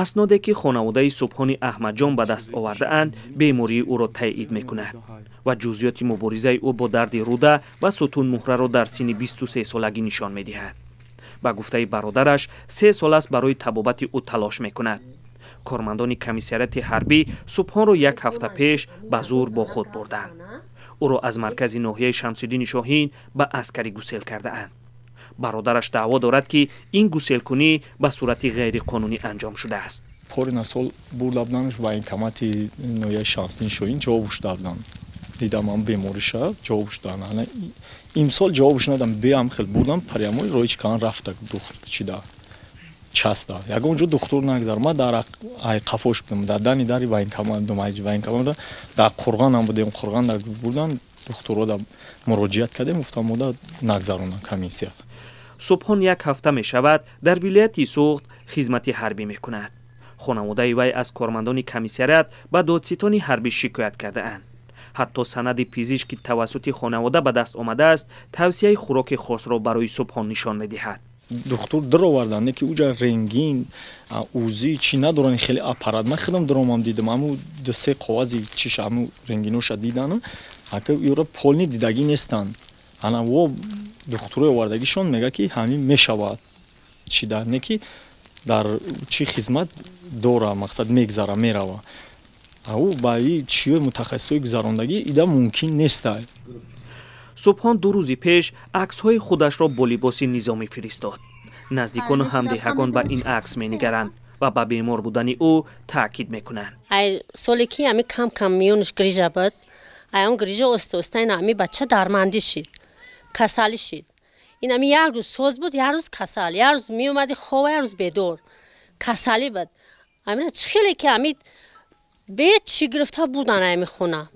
Асноде ки хонаводаи Субҳони Аҳмадҷон ба даст овардаанд, бемории ӯро таъид мекунад ва ҷузъиёти муборизаи ӯ бо дарди рӯда ва сутунмуҳраро дар синни 23 солагӣ нишон медиҳад. Ба гуфтаи бародараш, 3 сол аст барои табобати ӯ талош мекунад. Кормандони комиссариати ҳарбӣ Субҳонро як ҳафта пеш ба зур бо худ бурданд. Ӯро аз маркази ноҳияи Шамсиддини Шоҳин ба аскарӣ гусел кардаанд. Бародараш даъво дорад, ки ин гуселкунӣ ба сурати ғайриқонунӣ анҷом шудааст. Порина сол бурда буданш военкомати ноҳияи Шамсиддини Шоҳин, ҷавобш доданд. Дидам ам бемориша, ҷавобш доданд. Имсол ҷавобш надам, беам хел бурдам, прямой роич кан рафта чида часта. Ягон ҷо духтур нагзар. Ма дар ай қафош будам, дар дани дари военкомат будам, военкомат дар Қурғонам будем. Қурған да бурдан, духтуро да муроҷиат кардем, гуфтам, мода нагзаронанд комиссия. Субҳон як ҳафта мешавад дар вилояти Суғд хизмати ҳарбӣ мекунад. Хонаводаи вай аз кормандони комиссариат ба додситони ҳарбӣ шикоят кардаанд. Ҳатто санади пизишк, ки тавассути хонавода ба даст омадааст, тавсияи хӯроки хосро барои Субҳон нишон медиҳад. Духтур даровардан, ки уҷа рентген, УЗИ чӣ надоранд, хеле аппарат. Ман худам даромам, дидам, аму ду-се коғази чиш, аму рентгеноша дидану ака ёра полный дидагӣ нестанд. Ана во духтурои овардагишон мега, ки ҳамин мешавад чида, не ки дар чӣ хизмат дора, мақсад мегзара, мерава. Ау ба и чиёи мутахассисои гузарондагӣ ида мумкин неста. Субҳон 2 рӯзи пеш аксҳои худашро бо либоси низомӣ фиристод. Наздикону ҳамдеҳагон ба ин акс менигаранд ва ба бемор будани ӯ таъкид мекунанд. Ай соле ки ами кам кам миёнаш грижа буд, ай он грижа оста оста ин ами бача дармандӣ шид, касалӣ шид. Ин ами як рӯз соз буд, як рӯз касал, як рӯз меомади хова, як рӯз бедор, касалӣ буд. Амина чӣ хеле ки ами бе чӣ гирифта бурдан ами хона.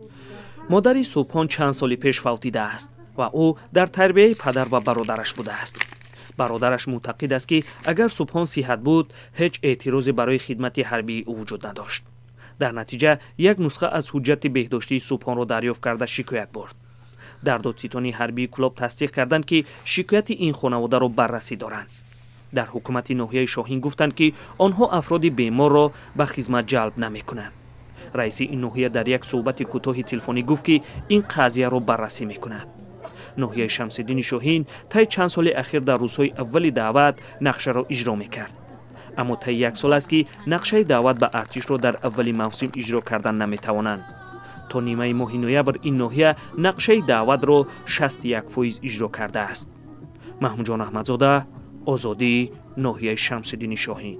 Модари Субҳон чанд соли пеш фавтидааст ва ӯ дар тарбияи падар ва бародараш будааст. Бародараш мӯътақид аст, ки агар Субҳон сиҳат буд, ҳеҷ эътирозе барои хидмати ҳарбии ӯ вуҷуд надошт. Дар натиҷа як нусха аз ҳуҷҷати беҳдоштии Субҳонро дарёфт карда, шикоят бурд. Дар додситонии ҳарбии Кӯлоб тасдиқ карданд, ки шикояти ин хонаводаро баррасӣ доранд. Дар ҳукумати ноҳияи Шоҳин гуфтанд, ки онҳо афроди беморро ба хизмат ҷалб намекунанд. Раиси ин ноҳия дар як суҳбати кӯтоҳи телефонӣ гуфт, ки ин қазияро баррасӣ мекунад. Ноҳияи Шамсиддини Шоҳин таи чанд соли ахир дар рӯзҳои аввали даъват нақшаро иҷро мекард, аммо таи як сол аст, ки нақшаи даъват ба артишро дар аввали мавсим иҷро кардан наметавонанд. То нимаи моҳи ноябр ин ноҳия нақшаи даъватро 61% иҷро кардааст. Маҳмудҷон Аҳмадзода, Озодӣ, ноҳияи Шамсиддини Шоҳин.